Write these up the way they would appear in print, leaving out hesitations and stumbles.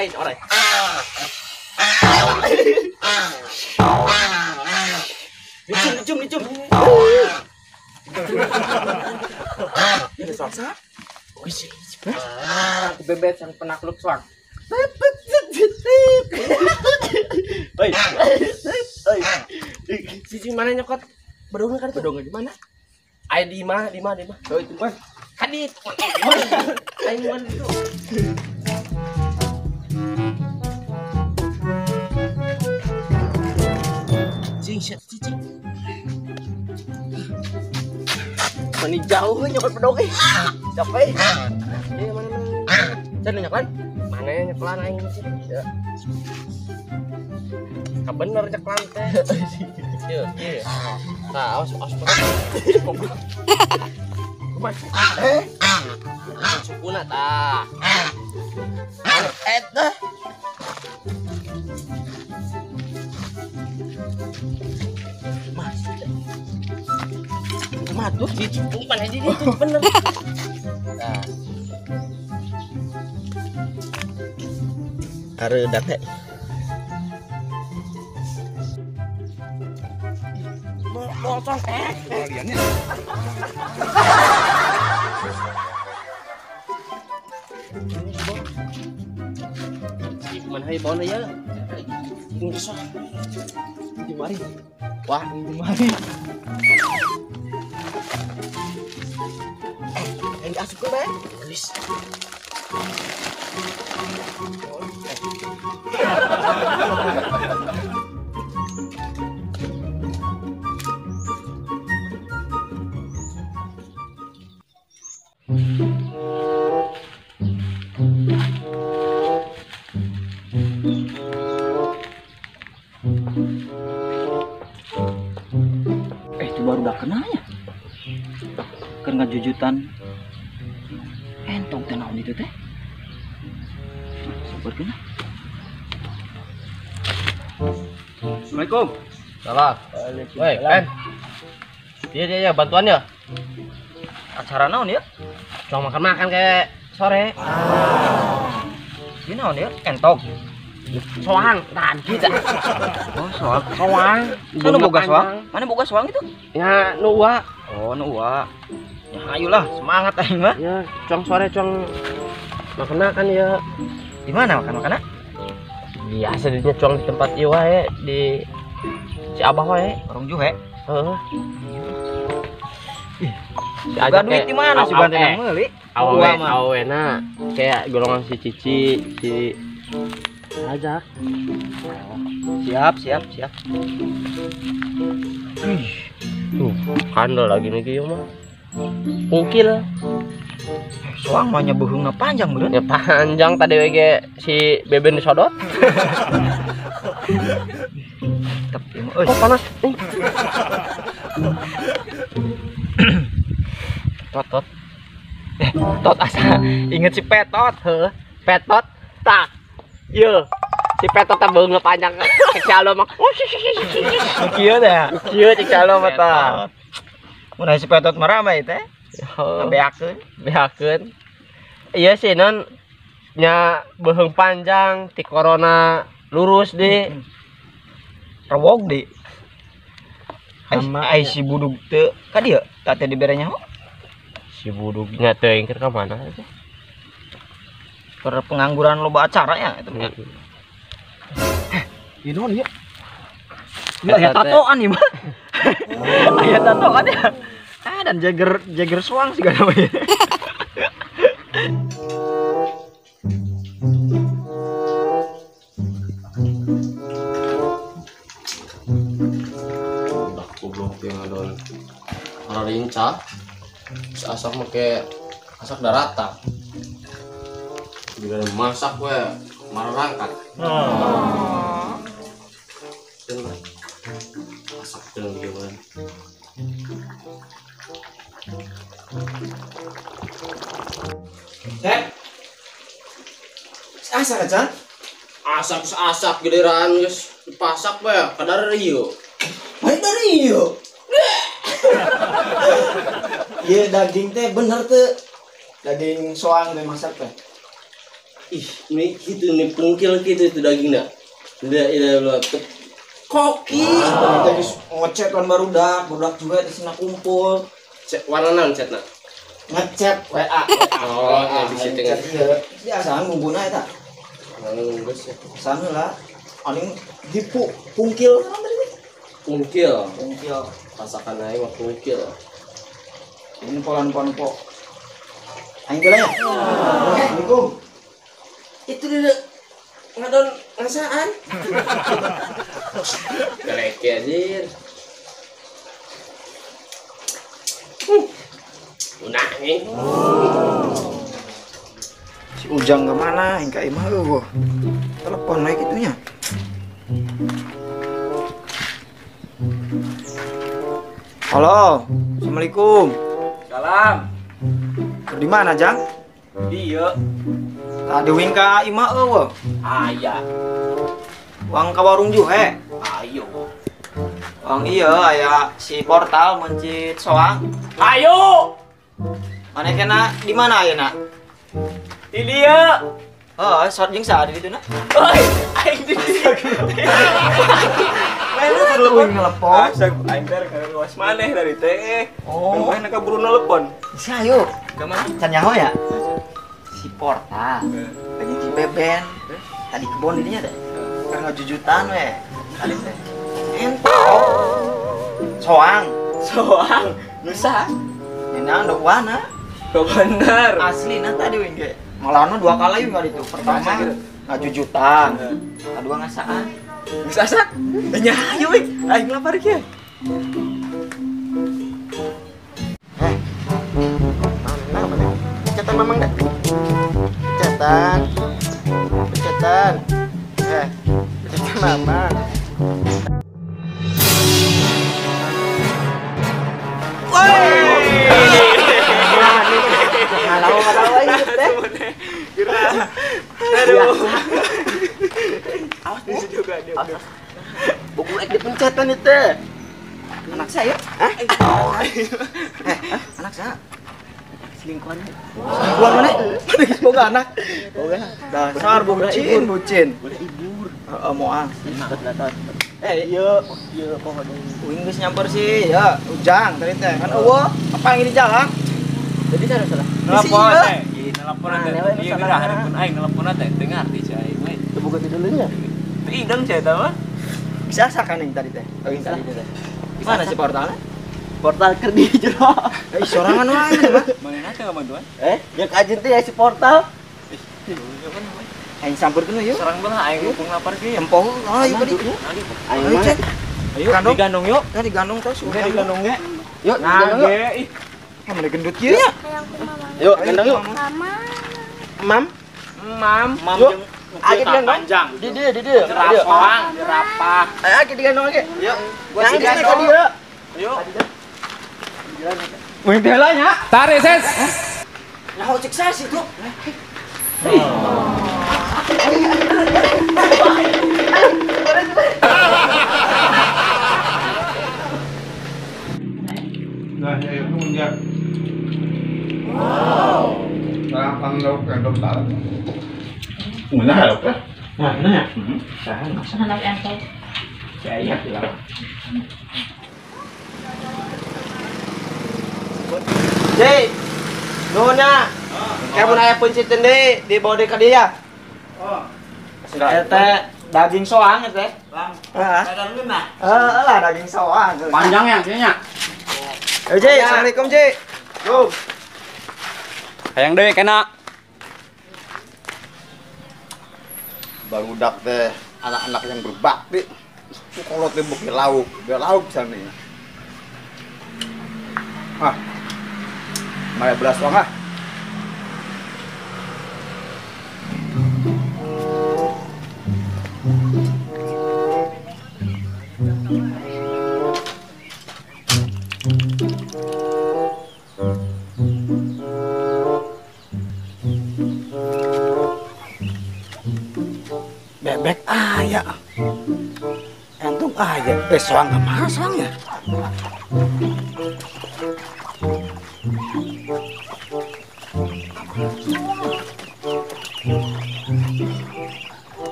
Orai, orai. Dicium, dicium, dicium. Ini soang sah. Aku bebet yang penakluk soang. Oi. Oi. Cicing mana nyokot? Bedongnya kan itu. Bedongnya di mana? Ayo di mana? Di mana? Di mana? Oh, itu kan. Kan di. Ayo mana itu? Cing, cicing. Mana jauh nyokot bedong eh. Capek. Iya, mana mana. Can nyoklan? Mana nyoklan aing sih? Ya. Bener nyeklan teh. Ieu, ieu. Nah, awas awas. Kumaha? Eh. Sukuna tah. Eta. Masuk. Kumaha tuh? Dicumpan aja itu bener. Nah. Hareudak teh. Bocor teh. Kaliannya. Mana hai bawa ya? Ini sok. Di mari. Wah, di mari. Eh, asup ke bae. Geus. Itu baru udah kenanya. Keur ngajujutan entong teh naon itu teh. Sabar kena. Assalamualaikum. Salam. Woi, Pen. Iya, iya, iya, bantuannya. Acara naon ya? Cuma makan-makan kayak sore. Ini naon ya? Entong. Soang tadi dah. Oh, soang. Soang. Mana boga soang? Mana boga soang itu? Ya, nu ua. Oh, nu ua. Ya ayolah, semangat aing mah. Ya, cuang sore cuang makan-makan ya. Di mana makan-makan? Biasa dinya cuang di tempat ieu wae, di si Abah wae, warung juhe. Heeh. Ih, si ajak duit di mana si Banten yang meuli? Awewe, awena kayak golongan si Cici, si ajak. Siap, siap, siap. Ih, tuh kandel lagi nih kieu mah. Pungkil. Soang mah nya beuheungna panjang beureun. Ya panjang tadi we ge si Beben disodot. Tapi mah euy. Kok panas? Tot tot. Tot asa inget si Petot, heuh. Petot tak. Ieu si Petot teh beungeut panjang cek calo mah. Kieu teh. Kieu cek calo mah tah. Mun si Petot mah ramai teh. Beakeun, beakeun. Iya sih non nya beuheung panjang ti corona lurus di rewog di. Sama ai si budug teu ka dieu tah teh dibere nyaho. Si budugnya teuing keur ka mana teh? Keur pengangguran loba acara ya itu. Ieu naon ieu? Ieu aya tatoan ieu mah. Aya tatoan ya. Ah, dan Jagger soang sih gak namanya. Udah goblok yang ngadon. Orang lincah. Terus asak make asak darata. Bila masak we marah rangkat. Asak dalam gimana? Cek. Asak aja. Asak asak giliran geus dipasak we kadar ieu. Bae dari ieu. Ieu daging teh bener teu. Daging soang teh masak teh. Ih, ini gitu nih pungkil gitu itu dagingnya. Udah koki. Tadi ngechat kan barudak, barudak juga di sini kumpul. Cek warna naon chatna? Ngechat WA. Oh, ya bisa dengan. Iya, asaan bumbuna eta. Geus ya. Asaan lah. Aning dipu pungkil kan tadi. Pungkil. Pungkil. Masakan aing mah pungkil. Ini polan-pon po. Aing geuleuh ya. Assalamualaikum. Itu dia ngadon ngasaan. Keleke anjir. Unah nih. Si Ujang kemana? Yang ka imah eueuh. Telepon we kitunya. Halo, assalamualaikum. Salam. Di mana, Jang? Iya. Tadi wing ka imah eueuh. Aya. Wang ka warung juhe. Ayo. Wang iya aya si portal mencit soang. Ayo. Mana kena di mana ayeuna? Di dieu. Heeh, shot jeung saha di ditu na? Oi, aing di dieu. Mana telepon? Asa aing teh rek luas maneh dari teh. Oh, mana kaburu telepon. Si ayo. Ka mana? Can nyaho ya? Si portal. Lagi si Beben. Tadi kebon dinya teh. Keur ngajujutan we. Tadi teh. Ento. Soang. Soang. Nusa. Nyenang dok wana. Kok bener. Asli nah tadi wing ge. Malahan dua kali enggak itu. Pertama ngajujutan. Kedua ngasaan. Geus asak. Nya ayo wing. Aing lapar kieu. Mana Cetan mamang dah. Cetan. Cetan. Cetan mamang. Aduh. Awas di situ juga dia. Buku ek dipencetan itu. Anak saya? Hah? Anak saya. Selingkuhan. Selingkuhan mana? Mana geus boga anak? Boga. Dasar bucin, bucin. Boleh ibur. Heeh, moal. Ieu, ieu pohon. Uing geus nyamper sih, ya, Ujang tadi teh. Kan eueuh, apa yang di jalan? Jadi salah salah. Telepon teh. Ih, telepon teh. Ieu geura hareupeun aing telepon teh teu ngarti si aing we. Teu boga tidurnya. Teu ideng sia eta mah. Bisa asakan yang tadi teh. Oh, yang tadi teh. Mana si portalnya? Portal keur di jero. Eh, sorangan wae mah. Manehna teh ngabantuan? Ya kajen teh ya si portal. Aing sampeurkeun yeuh. Serang belah aing mumpung lapar ge. Tempoh, ayo ka ditu. Aing mah. Ayo digandong yuk. Ya digandong terus. Udah digandong ge. Yuk, digandong yuk. Ih. Ah, mana gendut kieu ya? Yuk, gendong yuk. Mam. Mam. Mam jeung age digandong. Panjang. Di dieu, di dieu. Jerapah, jerapah. Age digandong age. Yuk, gua digandong ka dieu. Yuk. Wing teh lah nya. Tarik ses. Nah, cek saya sih tuh. Nah, ya itu punya. Wow. Nah, lauk endok salah. Una lauk ya? Nah, nah ya. Sana lauk entong. Saya bilang. Dek, nuhunnya. Kayak mun aya peunciteun deui dibawa deui ka dieu ya. Oh. Eta daging soang eta. Bang. Heeh. Heeh lah daging soang. Panjang ya kayaknya. Yo, Ji, assalamualaikum, Ji. Go. Hayang deui kena. Barudak teh anak-anak yang berbakti. Kolot teh beuki lauk, biar lauk pisan nih. Ah. Maya belas soang ah. Bebek aya. Entung aya. Soang kemana soangnya?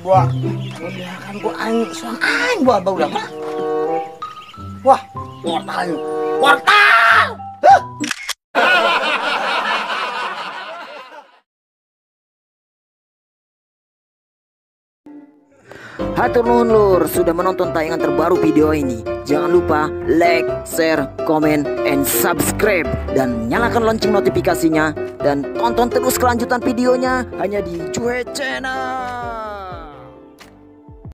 Buah. Kan ku aing suang aing buah bau mah. Wah, wortel. Wortel. Hatur nuhun lur sudah menonton tayangan terbaru video ini. Jangan lupa like, share, comment, and subscribe. Dan nyalakan lonceng notifikasinya. Dan tonton terus kelanjutan videonya hanya di Juhe Channel.